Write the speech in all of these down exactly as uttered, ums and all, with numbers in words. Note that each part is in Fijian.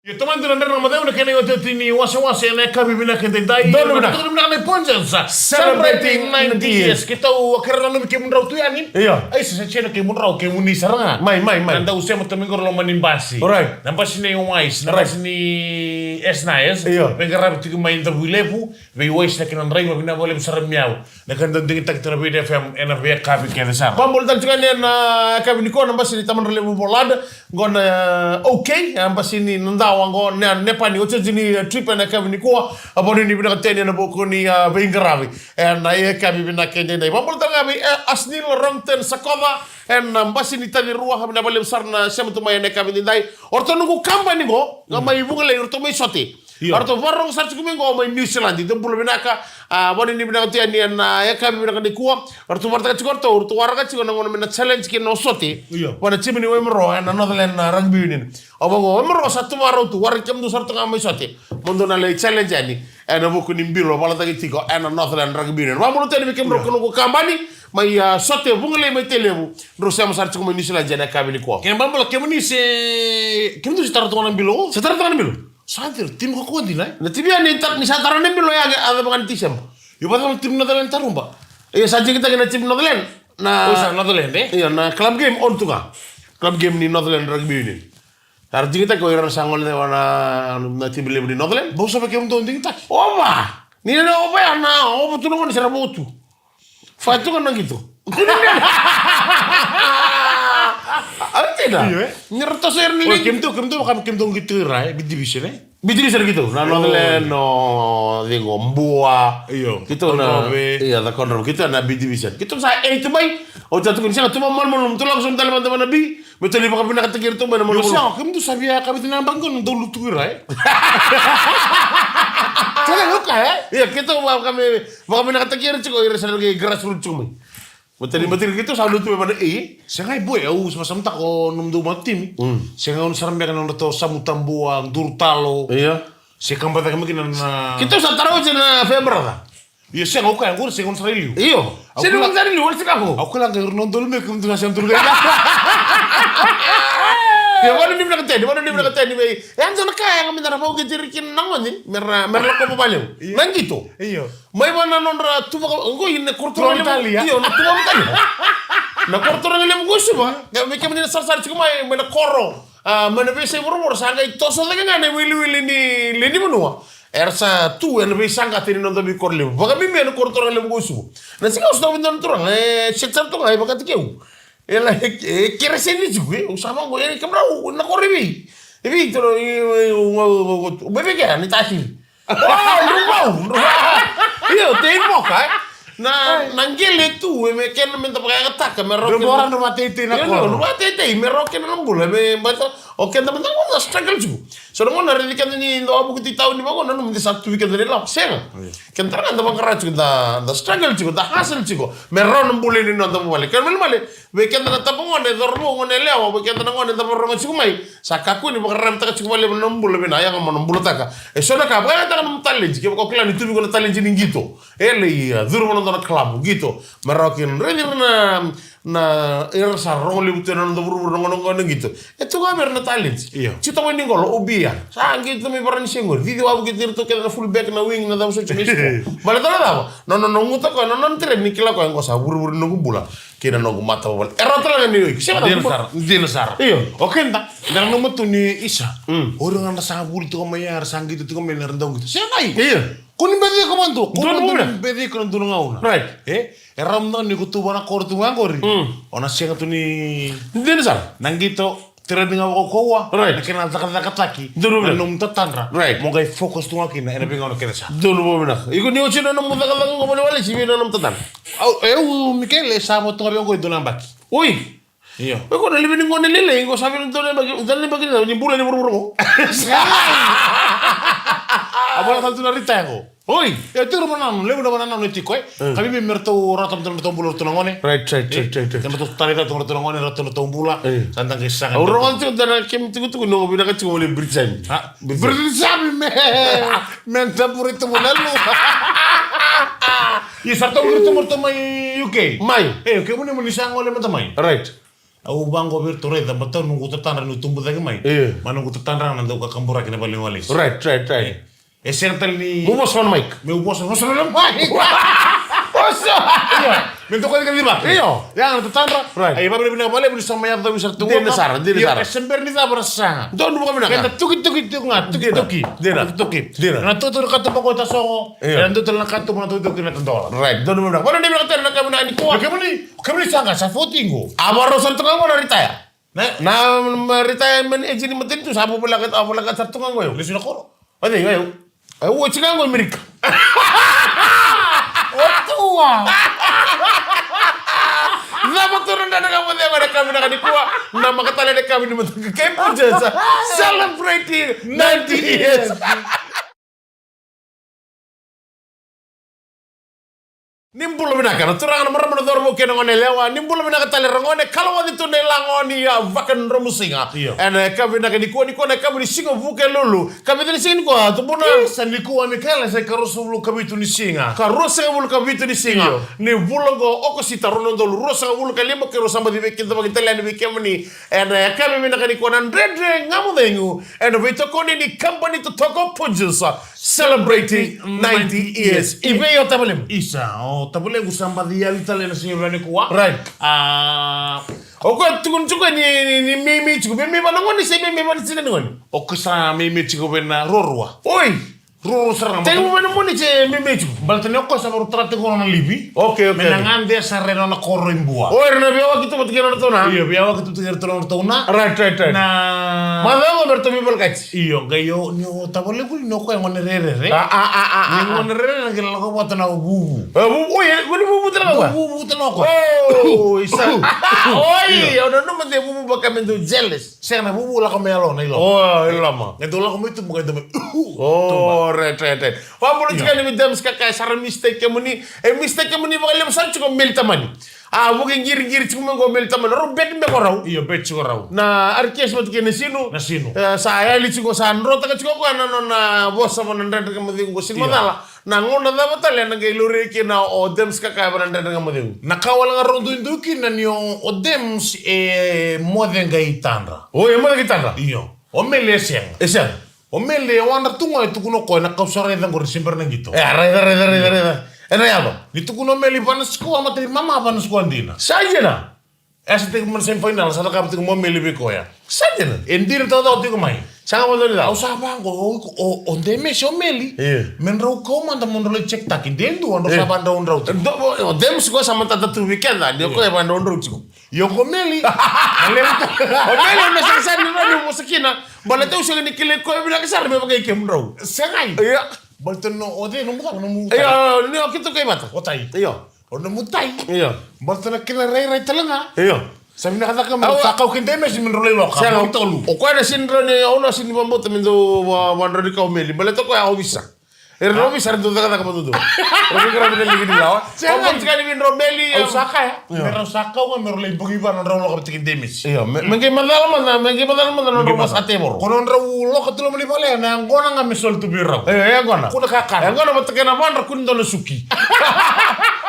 Io, tamani dua na drau na macau na kena iotioti ni wasewase ena yakavi vinaka edaidai. Donu vinaka. Donu vinaka na Pontians. Celebrating ninety years. Keitou a kerea na nomi kemudrau tu yani. Io. Ai, sa, sa, sa, kemudrau, kemuni sara ga. Mai, mai, mai. Na dau sema tamaqu loma ni basi. Alright. Na basi ni Wise, na basi ni S nine S. Io. Veiqaravi tiko mai Davuilevu, vei Wise na kena draiva, vinaka vakalevu sara mai. Na ka dau digitaki tu na Viti F M ena veiyakavi kece sara. Vakabula tale tiko yani ena yakavi nikua na basi ni tamana levu Volada. Qo na, eh, OK, eh, basi ni na dawa qo, ne, ne pani, otioti ni, eh, trip ena yakavi nikua, a vakanuinui vinaka tu yani ena vuku ni, eh, veiqaravi. Ena yakavi vinaka edaidai. Vakabula tale ga vei, eh, Asnil Rongten Sakova, ena basi ni Tacirua, vinaka vakalevu sara na sema tu mai ena yakavi edaidai. O ratou noqu kabani qo, ga mai Vugalei, o ratou mai Sote. Io. A ratou vakarorogo sara tiko mai qo mai New Zealand, dou bula vinaka, a, vakanuinui vinaka tu yani ena, a, yakavi vinaka nikua. A ratou vakaraitaka tiko o ratou, o ratou waraka tiko na gauna me na challenge kina o Sote. Io. Vua na timi ni Waimaro, ena Northland, a, Rugby Union. Au vaqo, Waimaro sa tu vakarau tu, waraki kemudou sara tu ga mai Sote. Mo dou na lai challenge yani, ena vuku ni bilo, valataki tiko, ena Northland Rugby Union. Vakabula tu yani vei kemudou, io, ko noqu kabani, mai, a, Sote, Vugalei mai Tailevu. Drau sema sara tiko mai New Zealand, ena yakavi nikua. Kena vakabula, kemuni se, kemudou se tara tu ga na bilo? Se tara tu ga na bilo? Sa tara, timi ko koya dina, e? Na timi ya ni ta-, ni sa tara na bilo ya, a cava ga ni December. Io, vata na timi Northland Taruba. Io, sa digitaki na timi Northland. Na, o sa Northland, e? Io, na club game on tu ga. Club game ni Northland Rugby Union. Sa ra digitaki o ira sa gole na, na timi levu ni Northland. Bau sa vei kemudou digitaki? Ova! Ni na ova ya na, ova tu na gone sa ra votu. Fatu ga na qito. Au tida. Io, e? Ni ra toso ira ni, oi, league. Kemudou, kemudou, kam-, kemudou qito ira, e? B division, e? B division qito. Na, oh, Northland, no, ciqo, Bua. Io, qito na, Cordova. Io, na Cordova. Qito na B division. Qito sa eight mai. Au tatu kuni sega tu malumalumu, tu lako so tale mada na B. Me tali vakavinakataki iratou mai na malumalumu. Io, sega, kemudou sa via kaviti na yabaki qo na dau lutu ira, e? Sega, oka, e? Io, keitou vaka me, vakavinakataki ira tiko, ira sa na qai grassroot tiko mai. Matani, matani keitou sa lutu mai vana, e? Sega, e boy, au sa vasamataka o nomudou matau timi. Mm. Sega, au na sara beka na nodratou Samu Tabua, Durutalo. Io. Se kaba cake mai kina na. Keitou sa tara oti na Fair Brother. Io, sega, au kaya, qori sega, au na sara i liu. Io. Au kila, sega, au na sara i liu, au na sega qo. Au kila ga, ira na dolu me kemudou na sega dolu ga. Io, vakanuinui vinaka tu yani, vakanuinui vinaka tu yani vei. E, dua na ka ya ga me da na vauqeti ira kina na gone, me ra, me ra lako vavalevu. Io. Na qito. Io. Mai vua na nodra tuvaka, qo i na koro turaga levu. Turaga Italia. Io, na turaga Italia. Na koro turaga levu qo Suva. Ga me kemuni na sarasara tiko mai, mai na koro. A, mai na veiyasai vuravura, sa qai toso cake ga na iwiliwili ni lewe ni vanua. Era sa tu ena veisaqata ni noda veikoro levu. Vakamimi ena koro turaga levu qo Suva. Na siga au sa tau vei dua na turaga, e, set sara tu ga, e vakataki au. E la, e, e, kereseni tiko, e, au sa vaqo, e, kemudrau, na koro i vei? E vei, toro, e, e, e, e, e, e, e, vei kea, ni tasiri. O, drau vau, drau vau. Io, tei moka, e. Na, na qele tu, e me kena me da vakayagataka, me rau kena. Drau vau, drau vakateitei na koro. Io, drau vakateitei, me rau kena na bula, me bata, o keda me da, da struggle tu. So na gauna raici keda ni da wavuki ti tauni vaqo, na nomu da sa tu vei keda ni lako, sega. Io. Keda tara ga da vaqara tiko, da, da struggle tiko, da hustle tiko. Me rau na bula ni noda vuvale. Kena malemale, vei keda na tabagone, cauravou, gone yalewa, vei keda na gone da vakarorogo tiko mai. Sa kakua ni vakararamataka tiko vakalevu na nomu bula vei na yaga mo na bulataka. E so na ka, vakayagataka na nomu talent. Kevaka o kila ni tu vei iko na talent ni qito. E lai, a, curu vua na dua na club, qito. Me rawa kina. Raici ira na, na, era sa rogo levu tu ena noda vuravura na gone, gone qito. E tu ga vei ira na talent. Io. Tiko mai ni qolo, o Bia. Sa qito mai Varanise qori. Cici wavu kei iratou kece na fullback, na wing, na cava soti mai siko. Baleta na cava? Na, na, na guta koya, na, na, na train ni kila koya, qo sa vurevure ni noqu bula. Kei na noqu matavuvale. E rawa tale ga ni oi. Sega na dina sara, dina sara. Io. O keda, da na nomu tu ni isa. Mm. O ira ga da sa vuli tiko mai, era sa qito tiko mai, era dau qito. Sega i. Io. Ko ni beci iko madu, ko ni beci iko na dua na gauna. Right. E? E rawa mada ni ko tu vana koro tu ga qori. Mm. O na sega tu ni. Dina sara. Na qito, training ga vakaukauwa. Right. Na kena cakacakataki. Donu vinaka. Na nomu tatadra. Right. Mo qai focus tu ga kina, ena veigauna kece sara. Donu vakavinaka. Iko ni oti na nomu cakacaka qo valewale, si vei na nomu tatadra. Au, eu, Michael, e sa mo tu ga vei au qo e dua na yabaki. Oi. Io. Oi, ko na levu ni gone lailai, ko sa vei na dua na yabaki, dua na yabaki ni bula ni vuravura qo. A vala tale tu na retire qo. Oi. E tiko na vanua, levu na vanua e tiko, e. Mm. Ka vei me ratou rawata mada na ratou bula ratou na gone. Right, right, right, right, right. Ke ratou taleitaka tu ratou na gone, ratou na ratou bula. Mm. Sa da qai saga. Au rogoca tiko dua na kemu tukutuku, noqu vinaka tiko vale Britain. A, Britain. Britain sabi me, me da buri tu vale lu. Io, sa ratou qiri tu mai U K. Mai. E, kemuni mo ni sa gole mada mai. Right. Au vaqo vei iratou, raica, baleta noqu tatadra niu tubu cake mai. Io. Mai noqu tatadra na dau kakaburaki na vale ni walesi. Right, right, right. E sega tale ni... Meu vosa na mic. Meu vosa, vosa na mic. Vosa. Io. Me toka ni kaciva. Io. Ya na tatadra. Right. Ai, vavinavinaka vakalevu ni sa mai yacovi sara tu. Dina sara, dina sara. Io, e se bera ni cava na sasaga. Donu vakavinaka. Keda tukituki tiko ga, tukituki. Dina. Tukituki. Dina. Na tukituki na katuba ko e tasogo. Io. E na dua tale na katuba na tukituki na tadola. Right. Donu vakavinaka. Vakanuinui vinaka tale na yakavi vinaka nikua. Kemuni, kemuni sa ga sa fourteen qo. A vakarau sara tu ga qo na retire. Na, na, na retirement age ni matanitu sa voleka, a voleka sara tu ga qo. Lesu na koro. O cei, o cei? E, o cei ga qo Amerika? O tua. Cava tu na dredre ga mo cegu ena yakavi vinaka nikua, na makatale ena yakavi ni mataka kei Punjas. Celebrating ninety years. Ni bula vinaka na turaga, na marama, na cauravou kei na goneyalewa. Ni bula vinaka tale ragone, kalawaci tu na ilagoni a Vakadromusiga. Io. Ena yakavi vinaka nikua, nikua na yakavi ni siga Vukelulu. Ka vica ni siga nikua, Tubuna? Io, sa nikua Mikaela, sa ikaruasagavulu ka vitu ni siga. Karuasagavulu ka vitu ni siga. Io. Ni vula qo o Okosita, rua na udolu ruasagavulu ka lima, keirau sa baci veikidavaki tale yani vei kemuni. Ena yakavi vinaka nikua na Dredre Ga Mo Cegu. Ena veitokoni ni kabani totoka o Punjas, celebrating ninety years. I vei o tavalemu? Isa, o tavalequ sa baci yali tale ena siga vinaka nikua. Right. A, o koya tukuna tiko ni, ni, ni meimei tiko. Meimei vua na gone se meimei vua na tina ni gone? O koya sa meimei tiko vei na ruarua. Oi. Ruarua sara ga. Tekivu mai na moni se meimei tiko? Baleta ni o koya sa vakarau tara tiko na livi. Okay, okay. Me na gade sara ena nona koro i Bua. O, era na veiwaki tu vata kei na nodratou na? Io, veiwaki tu vata kei na nodratou na. Right, right, right. Na macawa qo me ratou veivolekati. Io, qai o, ni o tavalequ ni o koya e gone rerere. A, a, a, a, a. Ni gone rerere na qai lako vata na vuvu. E, vuvu, oi, e, gone vuvu tale ga o koya? Vuvu tale ga o koya. O, isa. Oi, au nanuma de vuvu vaka me dau jealous. Sega, na vuvu lako mai yalo, na iloma. O, iloma. Qai dau lako mai tuba, qai dau mai. O, right, right, right. Vakabula tiko yani vei Dems Kakai, sa ra mistake kemuni. E mistake kemuni vakalevu sara tiko Meli Tamani. A, vuki qiriqiri tiko mai qo Meli Tamani. Rau bet beka o rau. Io, bet tiko o rau. Na Arikes vata kei Nasinu. Nasinu. E, sa yali tiko, sa drotaka tiko o koya na nona vosa vua na Dredre Ga Mo Cegu qo. Io. Sega ni macala na gauna cava tale ena qai laurai kina o Dems Kakai vua na Dredre Ga Mo Cegu. Na ka wale ga rau duidui kina ni o, o Dems e moce qai tadra. O, e moce qai tadra? Io. O Meli e sega. E sega. O Meli e wadra tu ga, e tukuna o koya na ka au sa raica qori se bera na qito. E, a, raica, raica, raica, raica. Ena yaco. Ni tukuna o Meli vua na sikoa, matai mama, vua na sikoa dina. Sa dina. E sa tiko mai na semifinal, sa cakava tiko mai o Meli vei koya. Sa dina. E dina taucoko tiko mai. Sa ga vakadua ni cava? Au sa vaqo, o, o, o Dems, o Meli. Io. Me drau kau mada mo drau lai check taki. De dua, drau sa vadraudrau tiko. Do, o, o Dems koya sa matata tu vei keda, ni o koya e vadraudrau tiko. Io, ko Meli. Na levu tu. O Meli, o na sega sara ni rawa ni vosa kina. Baleta au sega ni kilai koya vinaka sara me vaka i kemudrau. Sega. Io. Baleta no, o cei nomu cava, nomu cava? Io, ni o keitou kai vata. O Tai. Io. O nomu Tai. Io. Baleta na kena rairai tale ga. Io. Sa vinaka caka me sa kau kei Dems me drau lai loka. Sega. Mo tolu. O koya na sega ni rawa ni, au na sega ni vakabauta me dau va, vadrau ni kau Meli. Baleta koya ovisa. Era na ovisa, era dau cakacaka vakadodonu. Era veiqaravi na ligi ni lawa. Sega. Au vou tiko yani vei drau Meli. Au sa kaya. Io. Me rau sa kau ga me rau lai bogi vua na drau loka vata kei Dems. Io, me, me qai macala mada, me qai macala mada na drau vasa tevoro. Ko na drau loka tu loma ni vale, na yaqona ga me soli tu vei rau. Io, yaqona. Kuna kakana. Yaqona vata kei na vadra, kua ni dua na suki.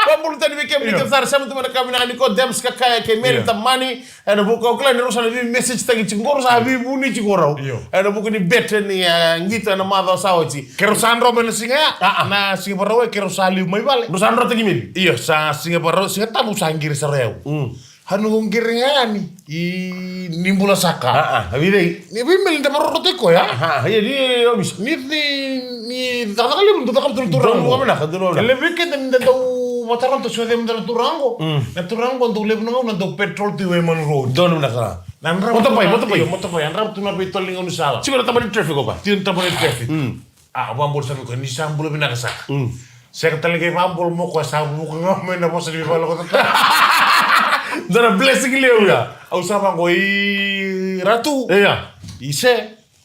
Vakabula tale vei kemuni kece sara, sema tu mai na yakavi vinaka nikua, Dems Kakai kei Meli Tamani. Ena vuku au kila ni rau sa na vei message taki tiko qo, rau sa vei vuni tiko rau. Io. Ena vuku ni bet ni, e, qito ena macawa sa oti. Keirau sa dro mai na siga ya. A, a. Na siga Vakarauwai keirau sa liu mai vale. Rau sa dro taki Meli. Io, sa siga Vakarau, Siga Tabu sa qiri sara o yau. Mm. Hanu qiri ga yani. I ni bula saka. A, a, a vei cei? Ni vei Meli da vakarorogo tiko ya. A, a, ia ni ovisa. Ni, ni, ni cakacaka levu, dau cakava tu na turaga. Dau vinaka, dau vinaka. E levu vei keda ni da dau vakarorogo tu se o cei mada na turaga qo. Mm. Na turaga qo dau levu na gauna dau patrol tu e Waiman Road. Dau vinaka. Na drava motopai, tu na, motopai. Io, motopai. A drava tu na veitolo ni gaunisala. Tiko na taba ni traffic o koya. Tiko na taba ni traffic. Mm. A, au vakabula sara vei koya, ni sa bula vinaka saka. Mm. Sega tale qai vakabula mo koya, sa vuka ga mai na vosa ni veivakalokotaki. Dua na blessing levu ya. Au sa vaqo i Ratu. Ia. I se,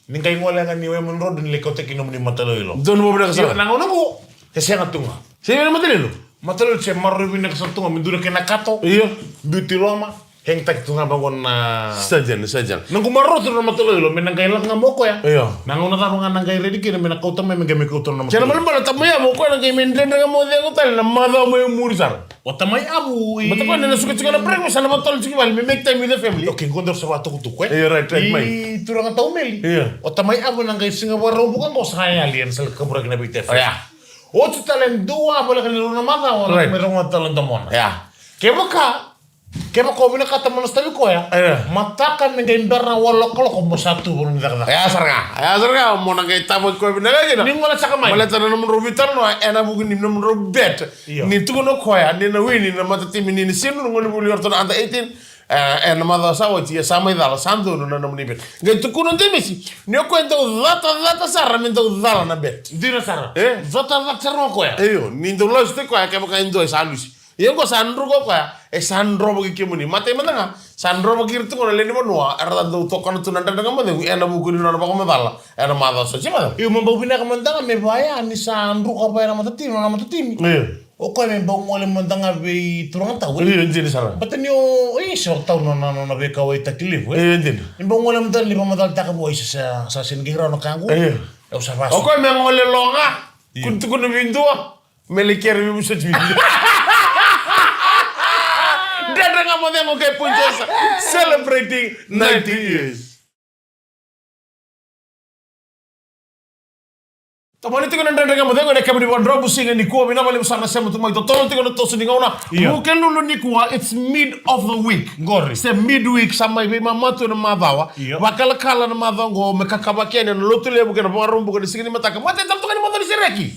ni qai gole ga ni Waiman Road ni lai kauta kina nomuni mataloilo. Dua na vakavinaka sara. Io, na gauna qo, e sega tu ga. Sega na mataloilo? Mataloilo se maroroi vinaka sara tu ga, me dua na kena kato. Io. Biuti loma. Hang taki tu ga vaqo na surgeon, surgeon. Noqu maroroya tu na mataloilo me na qai lako ga mo koya. Io. Na gauna cava ga na qai ready kina me na kauta mai, me qai mai kauta na mataloilo. Kena ibalebale tabu ya mo koya na qai mai Dredre Ga Mo Cegu tale na macawa mai muri sara. O tamai avu i... But ko na suka tiko na breakfast, na vatolo tiko vale, me make time with the family. Okay, qo dou sa vakatukutuku, e? Yeah, right, right, mai. I turaga taumeli. Yeah. O tamai avu na qai siga Vakaraubuka qo sa yali, ena sala kaburaki na veitefe. Oh, yeah. Oti tale dua voleka ni rua na macawa, right, me rogoca tale na domona. Yeah. Kevaka, kevaka o vinakata mo na sotavi koya, yeah, mataka me qai bera na walu na kaloko mo sa tu vanua ni cakacaka. Yeah, sara ga. Yeah, sara ga, mo na qai tavaki koya vinaka kina. Ni gole saka mai. Baleta na nomudrau veitalanoa, ena vuku ni nomudrau bet. Io. Ni tukuna o koya ni na wini na matatimi ni Nisinu, na gonevuli o ratou na under eighteen, e, ena macawa sa oti, ia sa mai cala, sa donu na nomuni bet. Qai tukuna o Demesi ni o koya e dau catacata sara me dau cala na bet. Dina sara. E? Catacata sara o koya. Io, ni dau lasutaki koya kevaka e dua e sa lusi. Ia oqo sa druka o koya, e sa drovaki kemuni. Matai mada ga, sa drovaki ira tu qo na lewe ni vanua era dau tokona tu na Dredre Ga Mo Cegu ena vuku ni nona vakamacala ena macawa sa oti, macawa. Io, me bau vinaka mada ga me vaya ni sa druka vaya na matatimi, na matatimi. Io. O koya me bau gole mada ga vei turaga tau, e? Io, dina sara. Baleta ni o, e, se o tau na, na, na veikauwaitaki levu, e? Io, dina. Me bau gole mada ga ni vakamacalataka vua, isa, sa, sa sega ni qai rawa na ka qo. Io. Au sa vasu. O koya me gole lo ga. Io. Kua ni tukuna vei dua. Me lai kere vei vosoti vei dua. Dredre Ga Mo Cegu kei Punjosa, celebrating ninety years. Tomani tiko na Dredre Ga Mo Cegu ena kena ivakadromu siga nikua. Vinaka vakalevu sara na sema tu mai, totolo tiko na toso ni gauna. Io. Vukelulu nikua, it's mid of the week. Qori. Se midweek, sa mai veimama tu na macawa. Io. Vakalakala na macawa qo, me kakavaki yani na Lotulevu kei na Vakaraubuka ni siga ni mataka. Matai tale tu ga ni macawa ni sereki.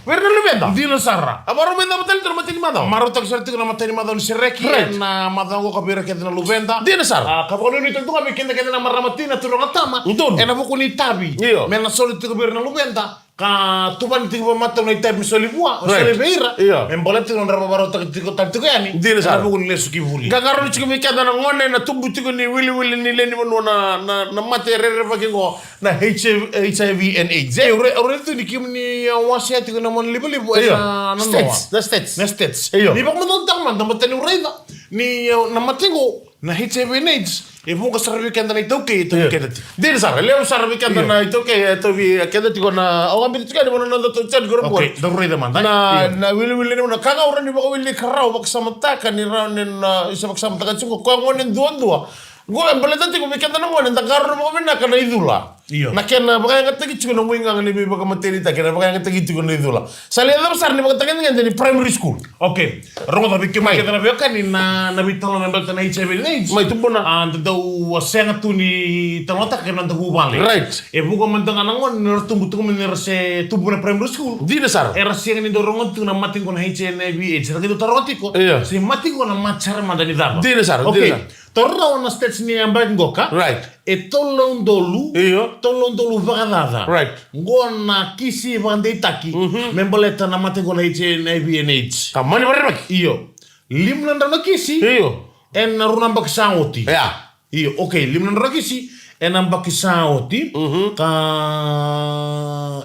Vei ira na luveda. Dina sara. A marau me cava tale tu na matai ni macawa. Marautaki sara tiko na matai ni macawa ni sereki. Right. Ena macawa qo ka vei ira kece na luveda. Dina sara. A, ka vakanuinui tale tu ga vei keda kece na marama tina, turaga tama. Donu. Ena vuku ni itavi. Io. Me na soli tiko vei ira na luveda. Ka tuvani tiko vakamatau na itavi me soli vua. Right. Soli vei ira. Io. Me baleta tiko na nodra vakarautaki tiko tale tiko yani. Dina sara. Ena vuku ni lesu ki vuli. Qaqarauni tiko vei keda na gone na tubu tiko ni wiliwili ni lewe ni vanua na, na, na mate rerevaki qo. Na H I V, H I V and AIDS. E, au raica, au raica tu ni kemuni, a, wasea tiko na monalivaliva, io, ena, na stats, noa. Na stats. Na stats. Io. Ni vakamacalataka mada, baleta niu raica ni, a, na mate qo, na H I V and AIDS, e vuqa sara vei keda na iTaukei, e tauvi keda tiko. Dina sara, levu sara vei keda na iTaukei, e tauvi keda tiko na, au a biuta tiko yani vua na noda iTaukei qori. Okay, dou raica mada. Na, io, na wiliwili ni, na ka ga au rawa ni vakawili ni karau, vakasamataka ni rawa ni na, isa vakasamataka tiko, koya gone duadua. Qo e baleta tiko vei keda na gone, da qarauna vakavinaka na icula. Io. Na kena vakayagataki tiko na waigaga ni veivakamatenitaki, na vakayagataki tiko na icula. Sa lai cava sara ni vakatagedegede ni primary school. Okay. Rogoca vei kemuni kece na veiwekani na, na veitalanoa me baleta na H I V and AIDS. Mai, tubuna. A, da dau, a, sega tu ni talanoataka kei na noda vuvale. Right. E vuqa mada ga na gone ni ra tubu tiko mai ni ra se tubu na primary school. Dina sara. Era sega ni dau rogoca tiko na mate qo na H I V AIDS. Era qai dau taroga tiko. Io. Se mate qo na mate sara mada ni cava. Dina sara, okay, dina sara. Taura rawa na stats ni yabaki qo ka. Right. E tolu na udolu. Io. Tolu na udolu vakacaca. Right. Qo na kisi vakadeitaki. Mhm. Me baleta na mate qo na H I V and AIDS. Ka mani vakarerevaki. Io. Lima na drau na kisi. Io. Ena rua na yabaki sa oti. Ia. Io, okay, lima na drau na kisi ena yabaki sa oti. Mhm. Ka,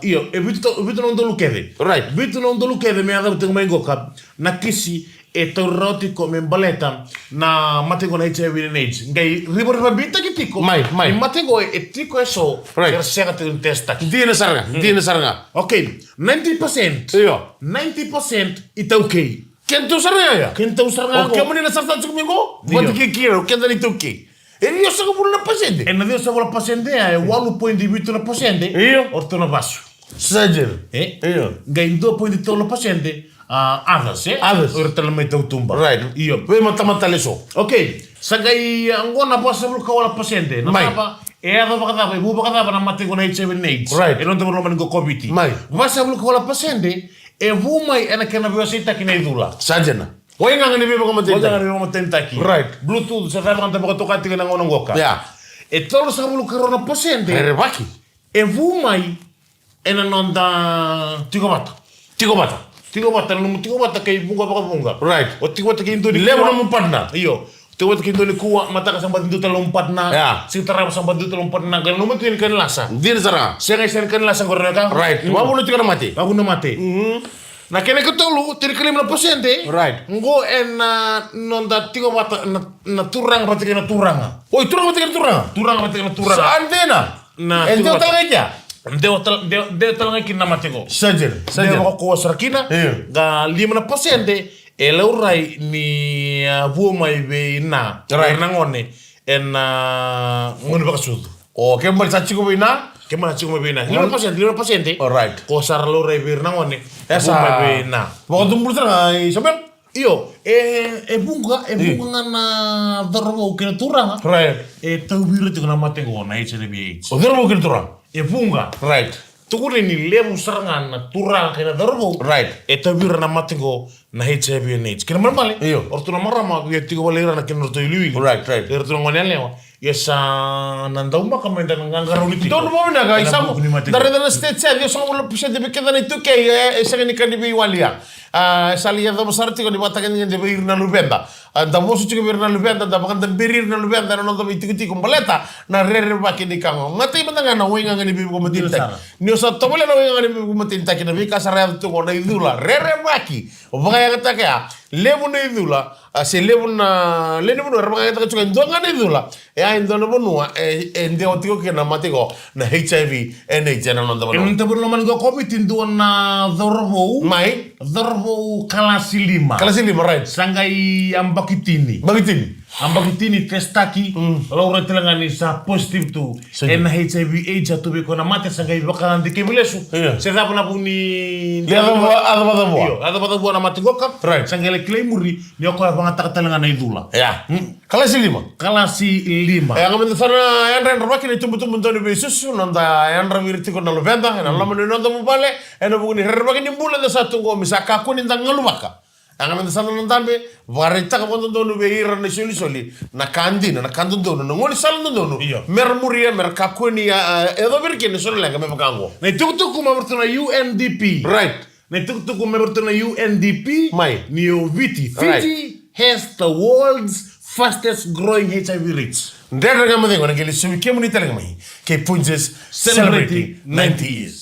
io, e vitu, vitu na udolu kece. Right. Vitu na udolu kece me yacova tiko mai qo ka na kisi e taura rawa tiko me baleta na mate qo na H I V and AIDS. Qai rivarivabeitaki tiko. Mai, mai. Ni mate qo e tiko eso. Right. Era sega tiko ni test taki. Dina sara ga, mm, dina sara ga. Okay, ninety percent. Io. Ninety percent iTaukei. Kedatou sara ga ya? Kedatou sara ga qo. O kemuni na sara tale tiko mai qo? Io. Vata kei keirau, keda na iTaukei. E ciwasagavulu na pasede. Ena ciwasagavulu na pasede ya, e walu poidi vitu na pasede. Io. O ratou na vasu. Sa dina. E? Io. Qai dua poidi tolu na pasede, a, others, e? Others. O ira tale mai tautuba. Right. Io. Veimatamata tale eso. Okay. Sa qai, a, qo na vasagavulu ka walu na pasede. Na, mai, cava, e yaco vakacava, e vu vakacava na mate qo na H I V and AIDS. Right. E noda vanua mai qo COVID. Mai. Vasagavulu ka walu na pasede, e vu mai ena kena veiwaseitaki na icula. Sa dina. Waigaga ni veivakamatenitaki. Waigaga ni veivakamatenitaki. Right. Bluetooth, se cava ga da vakatoka tiko ena gauna qoka. Yeah. E tolusagavulu ka rua na pasede. Rerevaki. E vu mai ena noda tiko vata. Tiko vata. Tiko vata, na nomu tiko vata kei vuqa vakavuqa. Right. O tiko vata kei dua nikua. Levu nomu partner. Io. Tiko vata kei dua nikua, mataka sa baci dua tale nomu partner. Yeah. Siga tarava sa baci dua tale nomu partner. Qai na nomu tiko ni kanilasa. Dina sara. Sega, sega ni kanilasa qori na ka. Right. Mm. Vavuna tiko na mate. Vavuna mate. Mhm. Na kena ikatolu, tinikalima na pasede. Right. Qo ena noda tiko vata na, na turaga vata kei na turaga. Oi, turaga vata kei na turaga. Turaga vata kei na turaga. Sa dina. Na e tiko vata. Dewa tale ga i kea? Dewa tale, dewa, dewa tale ga kina na mate qo. Sa dina, sa dina. Dewa vakakoya sara kina. Io. Qai lima na pasede, E laurai ni a vua mai vei na. Right. Era na gone ena gone vakasucu. O kemuni sa tiko vei na. Kemuni sa tiko mai vei na. Lima na pasede, lima na pasede. Alright. Ko sa ra laurai vei ira na gone. E sa mai vei na. Vakadubula sara ga i Samuel. Io, e, e vuqa, e vuqa ga na cauravou kei na turaga. Right. E tauvi ira tiko na mate qo na H I V AIDS. O cauravou kei na turaga. E vuqa. Right. Tukuni ni levu sara ga na turaga kei na cauravou. Right. E tauvi ira na mate qo na H I V and AIDS. Kena malamala. Io. O ratou na marama via tiko vale ira na kena ratou iliuliu. Right, right. Ira ratou na gone yalewa. Ia sa na daumaka mai da na qaqarauni tiko. Donu vakavinaka i Samu. Da raica na state sa ciwasagavulu na pasede vei keda na iTaukei e sega ni ka ni veiwali ya. A, e sa lai yacova sara tiko ni vakatagedegede vei ira na luveda. A, da vosa tiko vei ira na luveda, da vakadaberi ira na luveda ena noda veitikotiko baleta na rerevaki ni ka qo. Gatai mada ga na waigaga ni veivakamatenitaki. Ni o sa tovolea na waigaga ni veivakamatenitaki, na veika sa ra yaco tu qo na icula, rerevaki, vakayagataka ya, levu na icula, a, se levu na, lewe ni vanua era vakayagataka tiko e dua ga na icula. E a e dua na vanua e, e dewa tiko kina na mate qo na H I V and AIDS ena noda vanua. Ena noda vanua lomani qo COVID, dua na cauravou. Mai. Cauravou kalasi lima. Kalasi lima, right. Sa qai yabaki tini. Yabaki tini. Yabaki tini, testaki. Mm. Laurai tale ga ni sa positive tu. Sega. Ena H I V AIDS, sa tu vei koya na mate, sa qai vakadikevi lesu. Io. Se cava na vu ni. Io, a cava, a cava, a cava. Io, a cava, a cava na mate qoka. Right. Sa qai lai kilai muri, ni o koya vagataka tale ga na icula. Ia. Mm. Kalasi lima. Kalasi lima. E, yaga meda sa na yadrayadravaki na itubutubu dau ni veisusu, noda yadravi ira tiko na luveda, ena loma ni noda vuvale, ena vuku ni rerevaki ni bula eda sa tu qo, me sa kakua ni da galuvaka. Yaga meda sa na dabe, vakaraitaka vakadodonu vei ira na isolisoli, na ka dina, na ka dodonu, na gaunisala dodonu. Io. Mera muria, mera kakua ni, a, a, yacovi ira kina eso na leqa me vaka oqo. Na itukutuku mai vei iratou na U N D P. Right. Na itukutuku mai vei iratou na U N D P. Mai. Ni o Viti. Right. Fiji has the world's fastest growing H I V rates. Dredre Ga Mo Cegu ena qai lesuvi kemuni tale ga mai kei Punjas, celebrating ninety years.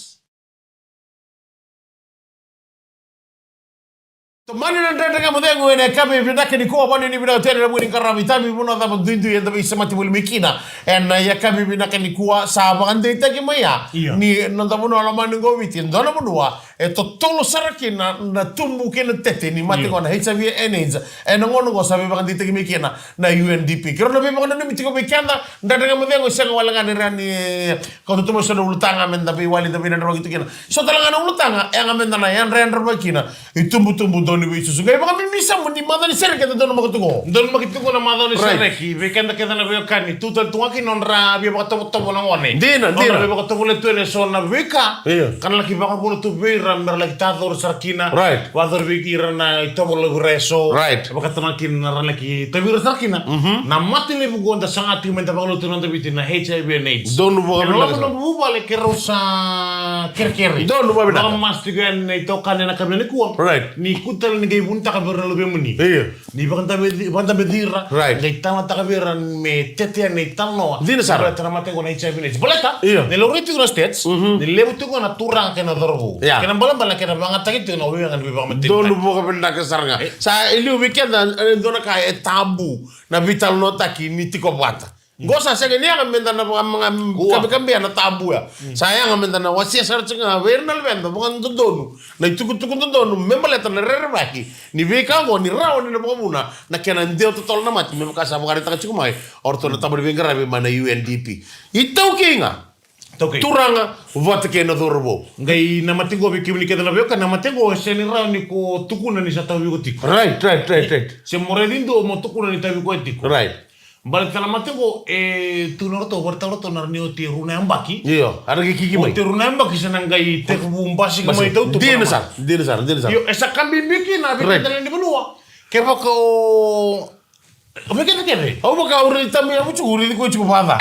Tomani na Dredre Ga Mo Cegu ena yakavi vinaka nikua, vanua ni vinaka tu yani ena vuku ni qaravi itavi. Vanua cava duidui eda veisemati voli mai kina ena yakavi vinaka nikua, sa vakadeitaki mai ya. Io. Ni noda vanua lomani qo o Viti, e dua na vanua e totolo sara kina na tubu kei na tete ni mate qo na H I V and AIDS. Ena gauna qo sa veivakadeitaki mai kina na U N D P. Keirau na veivakananumi tiko vei keda, Dredre Ga Mo Cegu, e sega wale ga ni rawa ni kauta tu mai so na ulutaga meda veiwali, da veinadramaki tu kina. So tale ga na ulutaga, e yaga meda na yadrayadravaki kina itubutubu dau ni veisusu. Qai vakabibi Samu ni macawa ni sereki eda donumaka tu qo. Donumaki tu qo na macawa ni sereki. Right. Vei keda kece na veiwekani, tu tale tu ga kina nodra via vakatovotovo na gone. Dina, dina. Nodra via vakatovolea tu yani eso na veika. Io. Ka na laki vakavuna tu vei ira mera laki tacori sara kina. Right. Vakayacori vei ira na itovo levu era eso. Right. Vakatana kina na ra laki tauvi ira sara kina. Mhm. Na mate levu qo da saga tiko meda vakalotu ena noda Viti na H I V and AIDS. Donu vakavinaka. Ena loma ni noda vuvale keirau sa kerekere. Donu vakavinaka. Vakamasu tiko yani na itokani ena yakavi nikua. Right. Ni kua tale ni qai vunitaka vei ira na luvemuni. Io. Ni vakadabeci, vakadabeci ira. Right. Qai talanoataka vei ira me tete yani na italanoa. Dina sara. Baleta na mate qo na H I V and AIDS. Baleta. Io. Ni laurai tiko na stats. Mhm. Ni levu tiko na turaga kei na cauravou. Ia. Kena balabala kena vagataki tiko na waigaga ni veivakamatenitaki. Donu vakavinaka sara ga. E. Sa i liu vei keda, e, dua na ka e tabu na veitalanoataki ni tiko vata. Qo sa sega ni yaga meda na vakamaka, kua, kabekabea na tabu ya. Mm. Sa yaga meda na wasea sara tiko ga vei ira na luveda vakadodonu na itukutuku dodonu me baleta na rerevaki ni veika qo, ni rawa ni na vakavuna na kena dewa totolo na mate, me vaka sa vakaraitaka tiko mai o ratou na tabana ni veiqaravi mai na U N D P. ITaukei ga. ITaukei. Turaga vata kei na cauravou. Qai na mate qo, vei kemuni kece na veiwekani, na mate qo e sega ni rawa ni ko tukuna ni sa tauvi iko tiko. Right, right, right, right. Se mo raici dua mo tukuna ni tauvi koya tiko. Right. Baleta na mate qo, e, tukuna o ratou, vakaraitaka o ratou na rawa ni oti e rua na yabaki. Io, era qai kiki mai. Oti e rua na yabaki sa na qai tekivu basika mai tautuba. Dina sara, dina sara, dina sara. Io, e sa ka bibi kina vei keda na lewe ni vanua. Kevaka o, vei keda kece. Au vaka au raici tabu ya, au tiko, au raici koya tiko vata.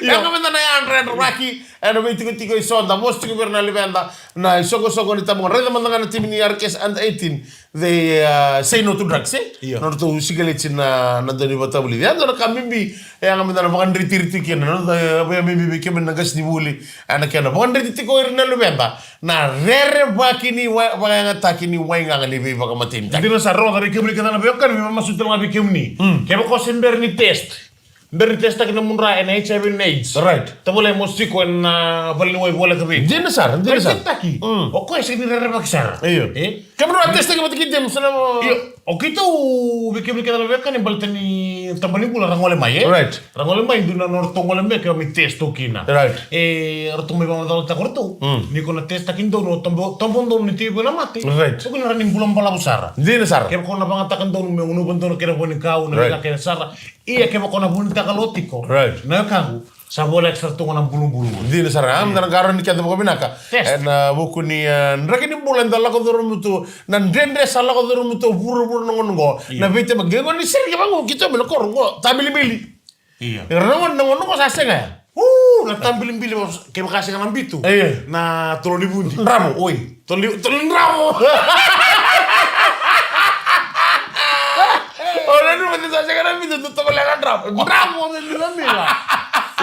Io. Yaga meda na yadrayadravaki ena veitikotiko eso, da vosa tiko vei ira na luveda, na isoqosoqo ni tabu ga. Raica mada ga na timi ni R K S under eighteen, they, uh, say no to drugs, e? Io. Na nodratou sikaleti na, na dau ni vakatavulici. Ya dua na ka bibi, e yaga meda na vakadreti ira tiko kina, na noda, e, vakabibi vei kemuni na qasenivuli, ena kena vakadreti tiko ira na luveda na rerevaki ni wa-, vakayagataki ni waigaga ni veivakamatenitaki. Dina sara, rogoca vei kemuni kece na veiwekani, me vakamasuti tale ga vei kemuni. Mm. Kevaka o se bera ni test, Bera ni testaki na mudra ena H I V and AIDS. Right. Tavale mo tiko ena vale ni wai voleka vei. Dina sara, dina sara. Testaki. Mm. O koya sega ni rerevaki sara. Io. E? Kemudra testaki vata kei James na mo- Io. O keitou vei kemuni kece na veiwekani baleta ni tabana ni bula ra gole mai, e? Right. Ra gole mai dua na nodratou gole mai ke mai test tu kina. Right. E, ratou mai vakamacalataka ratou. Mm. Ni ko na testaki donu o tobo, tobo donu ni tiko na mate. Right. Ko na rawa ni bula balavu sara. Dina sara. Kevaka ko na vagataka donu me gunuva donu kena vuanikau, na veika kece sara. Ia kevaka ko na vunitaka lo tiko. Right. Na wekaqu, sa voleka sara tu ga na bulubulu. Dina sara, a, meda na qarauni keda vakavinaka. Test. Ena vuku ni, e, draki ni bula eda lako curuma tu, na dredre sa lako curuma tu, vuravura na gauna qo. Io. Na veitaba qo ni sereki vaqo, keitou mai na koro qo, tabilibili. Io. Era na gauna, na gauna qo sa sega ya. U, na tabilibili, kevaka sega na bitu. Io. Na tolo ni vudi. Dravo, oi. Tolo ni, tolo ni dravo. O na numa ni sa sega na bitu, tu tolo na dravo. Dravo, o na numa mila.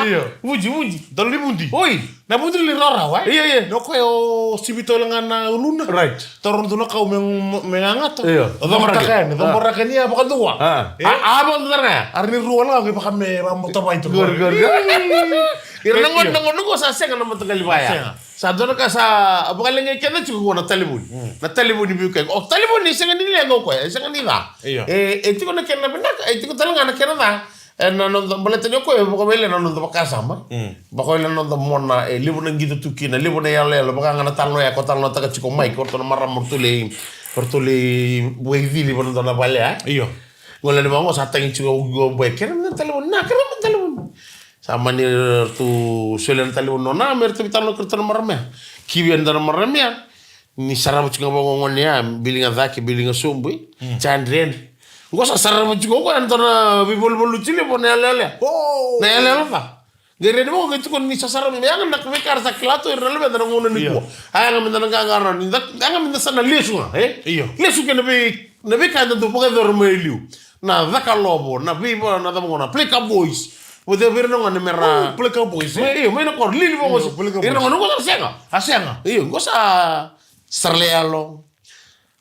Io. Vudi, vudi. Tolo ni vudi. Oi. Na vudi li rawarawa, e? Io, io. Na koya o sivi tolo ga na uluna. Right. Toro dua na kau me, me gagata. Io. O coboraka yani, coboraka ni a vakadua. A. E? A, a vakadua ga. Era ni rua la, ke vaka me vakamotavai tu. Gori, gori, gori. Ira na gauna, na gauna qo sa sega na mataqali vaya. Sega. Sa dua na ka sa vakaleqai keda tiko qo na talevoni. Mm. Na talevoni veiwekani. O talevoni e sega ni leqa o koya, e sega ni ca. Io. E, e tiko na kena vinaka, e tiko tale ga na kena ca. E na noda baleta ni o koya e vakawele na noda vakasama. Mm. Vakawele na noda mona, e levu na qito tu kina, levu na iyaloyalo, vaka ga na talanoa ya ko talanoataka tiko mai, ko ratou na marama ratou lai, ratou lai waicili vaka na dua na vale, a? Io. Gole ni vaqo sa tagi tiko o boy, kere na talevoni, na kere na talevoni. Sa mani ratou solia na talevoni nona, me ratou veitalanoa kei ratou na marama ya. Kivi ena dua na marama ya. Ni sarava tiko ga vaqo gone ya, biliga cake, biliga sobu, e. Mm. Sa dredre. Qo sa sarava tiko qo, ena dua na veivaluvaluti levu na iyaloyalo. O! Na iyaloyalo ca. Qai raica vaqo, qai tukuna ni sa sarava, me yaga na veika era sa kila tu ira na luveda na gauna nikua. Io. A yaga meda na qaqara, ni da, yaga meda sa na lesu ga, e? Io. Lesu kei na vei, na veika eda dau vakayacora mai liu. Na caka lovo, na veiva, na cava qo na Play Cowboys. Vata vei ira na gone me ra. O, Play Cowboys, e? Mai, io, mai na koro, lili vaqo. Io, Play Cowboys. Ira na gone qo sa sega. A sega. Io, qo sa Sara le yalo.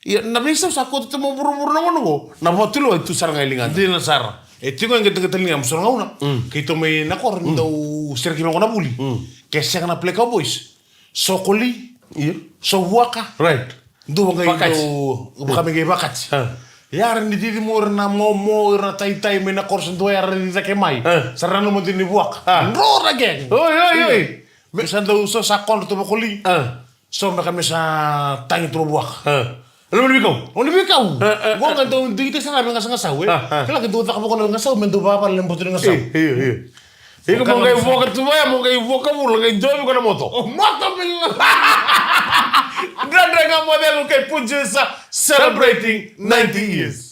Ia, na veisau sa koto tu mai vuravura na gauna qo, na vatulewa e tu sara ga e ligada. Dina sara. E tiko e qeteqete liga, mo sara gauna. Mm. Keitou mai na koro, mm, dau sereki mai qo na vuli. Mm. Ke sega na Play Cowboys. So koli. Io. So vuaka. Right. Dua qai vakati. Dau, vaka me qai vakati. Ah. Ia, era ni cici mo ira na momo, ira na taitai mai na koro, sa dua era ni cake mai. Ah. Sa ra nanuma dina ni vuaka. Ah. Dro ra gang. Oi, oi, oi. Io. Me sa dau so sa kodro tu vakoli. Ah. So beka me sa tagi tu na vuaka. Ah. Loma ni veikau. Loma ni veikau. Ah, ah, ah. Qo ga dau digitaki sara vei gasagasau, e. Ah, ah. Kila ke dau caka vaka na veigasasu, me dau vavala na boto ni gasasu. Io, io, io. Iko mo qai vuaka tu vaya, mo qai vuaka vula, qai dovi ko na moto. O, moto me. Dredre Ga Mo Cegu kei Producer celebrating ninety years.